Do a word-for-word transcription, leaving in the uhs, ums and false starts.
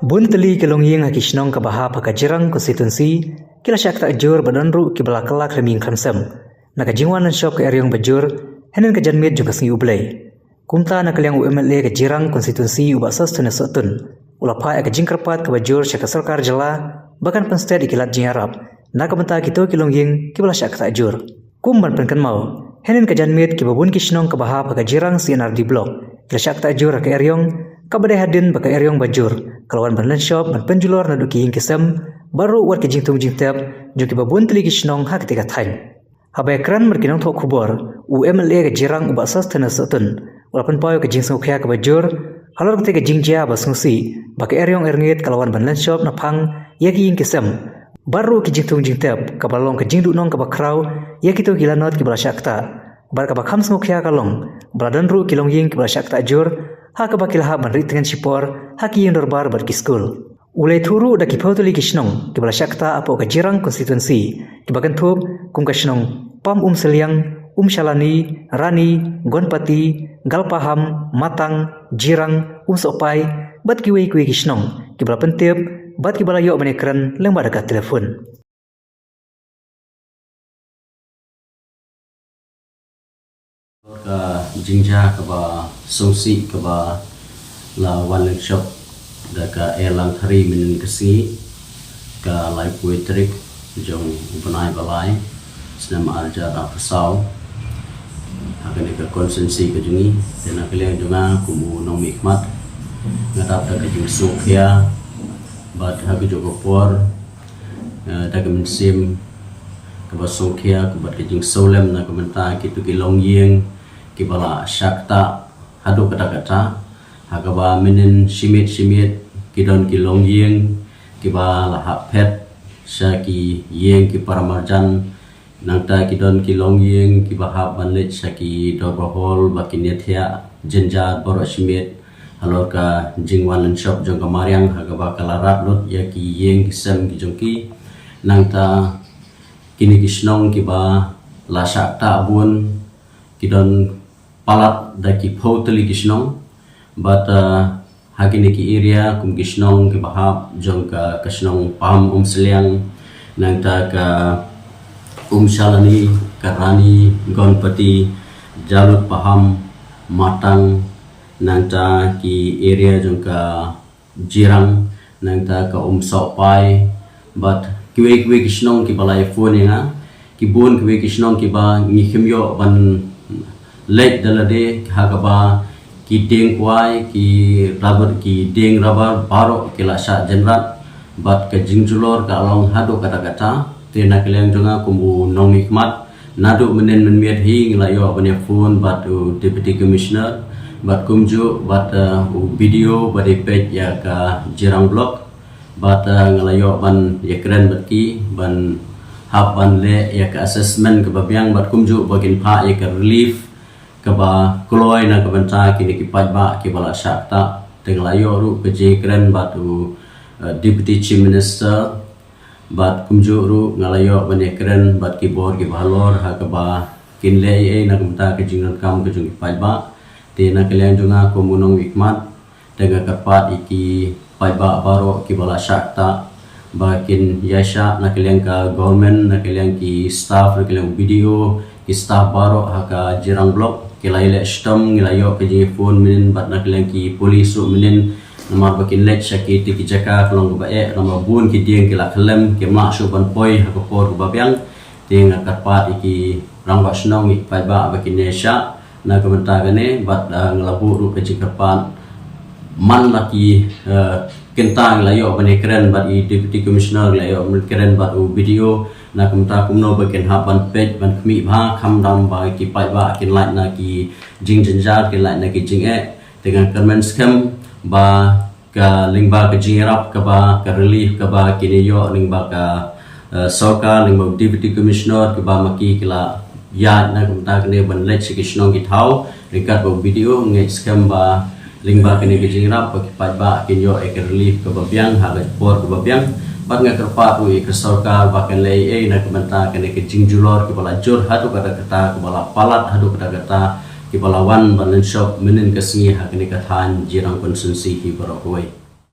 Bun tylli ki longïing ha ki shnong kaba hap ha ka Jirang constituency ki la shah ktah jur bad don ruh kiba la kylla khlem ïing khlem sem na ka jingwan lynshop ka eriong ba jur hynnin ka janmiet jong ka sngi U Blei. Kumta na ka liang u M L A ka Jirang constituency u Bah Sosthenes Sohtun u la phah ïa ka jingkyrpad kaba jur sha ka sorkar jylla ba kan pynsted ïa ki lad jingïarap na ka bynta kito ki longïing kiba la shah ktah jur. Kum ban pynkynmaw, hynnin ka janmiet kiba bun ki shnong kaba hap ha ka Jirang C and R D block ki la shah ktah jur ha ka eriong, kaba dei hadien ba ka eriong ba jur ka la wan ban lynshop ban pynjulor naduh ki ïing ki sem bad ruh wat ki jingthung jingtep jong kiba bun tylli ki shnong ha katei ka thaiñ. Haba ïakren bad ki nongthoh khubor, u M L A ka Jirang u Bah Sosthenes Sohtun u la pynpaw ïa ka jingsngewkhia kaba jur halor katei ka jingjia ba sngewsih ba ka eriong Ernget ka la wan ban lynshop naphang ïa ki ïing ki sem bad ruh ki jingthung jingtep, kaba long ka jingduhnong kaba khraw ïa kito ki lanot kiba la shah ktah. Bad kaba kham sngewkhia ka long ba la don ruh ki longïing kiba la shah ktah jur ha kaba ki la hap ban rieh tngen shipor ha ki ïing dorbar bad ki skul. U la ïathuh ruh da ki phew tylli ki shnong kiba la shah ktah hapoh ka Jirang constituency, kiba kynthup kum ka shnong Pam Umsliang, Umshalani, Rani, Gonpati, Galpaham, Matang, Jirang, Umsohpai bad kiwei kiwei ki shnong kiba la pyntip bad kiba la ïoh ban ïakren lyngba da ka telephone. Ka jingjia kaba sngewsih kaba la wan lynshop da ka Air Langthari mynnin ka sngi, ka laiphew tarik jong u bnai ba lai, snem ar hajar arphew saw, ha kane ka constituency ka jong ngi. Te na ka liang jong nga kum u nongmihkhmat, nga dap da ka jingsngewkhia bad ha kajuh ka por, eh, da ka mynsiem kaba sngewkhia, kaba da ka jingsngewlem na ka bynta kito ki longïing kiba la shah ktah haduh katta katta, ha kaba mynnin shi miet shi miet ki don ki longïing kiba la hap phet sha ki ïing ki paramarjan, nangta ki don ki longïing kiba hap ban leit sha ki dorbar hall ba kin ïathiah jynjar baroh shi miet halor ka jingwan lynshop jong ka mariang, ha kaba ka la rat lut ïa ki ïing ki sem ki jong ki. Nangta kine ki shnong kiba la shah ktah bun ki don palat da ki phew tylli ki shnong, bad, uh, ha kine ki area kum ki shnong kiba hap jong ka, ka shnong Pam Umsliang, nangta ka Umshalani, ka Rani, Gonpati, Jalut Paham, Matang, nangta ki area jong ka Jirang, nangta ka Umsohpai, bad kiwei kiwei ki shnong kiba la ïa phone ïa nga, ki bun kiwei ki shnong kiba ngi khlem ïoh ban leit da lade, ha kaba ki dieng kwai, ki rubber, ki dieng rubber baroh ki la shah jynrat, bad ka jingjulor ka long haduh katta katta. Te na ka liang jong nga kum u nongmihkhmat, naduh mynnin mynmiet hi ngi la ïoh ban ïa phone bad u Deputy Commissioner, bad kumjuh bad, uh, u B D O bad i peit ïa ka Jirang Block, bad, uh, nga la ïoh ban ïakren bad ki ban hap ban leh ïa ka assessment kaba biang, bad kumjuh ba kin phah ïa ka relief kaba kloi na ka bynta kine ki paidbah kiba la shah ktah. Te nga la ïoh ruh ka jingïakren bad u, uh, Deputy Chief Minister, bad kumjuh ruh nga la ïoh ban ïakren bad ki bor kiba halor ha kaba kin leh ei ei na ka bynta ka jingdonkam ka jong ki paidbah. Te na ka liang jong nga kum u nongmihkhmat, te nga kyrpad ïa ki paidbah baroh kiba la shah ktah ba kin ïaishah na ka liang ka government, na ka liang ki staff, na ka liang B D O, ki staff baroh ha ka Jirang Block, ki la ïaleh shitom, ngi la ïoh ka jingïaphone mynnin bad na ka liang ki police ruh mynnin, namar ba kin leit sha kitei ki jaka ka long kaba eh, namar bun ki dieng ki la khyllem, kim lah shuh ban poi ha ka por kaba biang. Te nga kyrpad ïa ki rangbah shnong, ïa ki paidbah ba kin ïaishah na ka bynta kane, bad, ah, nga la buh ruh ka jingkyrpad man la ki, eh, kynta ngi la ïoh ban ïakren bad i Deputy Commissioner, ngi la ïoh ban ïakren bad u B D O, na ka bynta kumno ba kin hap ban peit ban khmih bha, khamtam ba ki paidbah kin lait na ki jingjynjar, kin lait na ki jingeh. Te nga kyrmen skhem ba ka lyngba ka jingïarap kaba, ka relief kaba kin ïoh lyngba ka, eh, sorkar, lyngba u Deputy Commissioner, kaba ma ki ki la ïaid na ka bynta kane ban leit sha ki shnong ki thaw, ryngkat bad u B D O, nga ngeit skhem ba lyngba kane ka jingïarap ba ki paidbah kin ïoh ïa ka relief kaba biang ha ka por kaba biang. Bad nga kyrpad ruh ïa ka sorkar ba kan leh ei ei na ka bynta kane ka jingjulor kaba la jur haduh katta katta, kaba la palat haduh katta katta, kiba la wan ban lynshop mynnin ka sngi ha kane ka thaiñ Jirang constituency hi baroh kawei.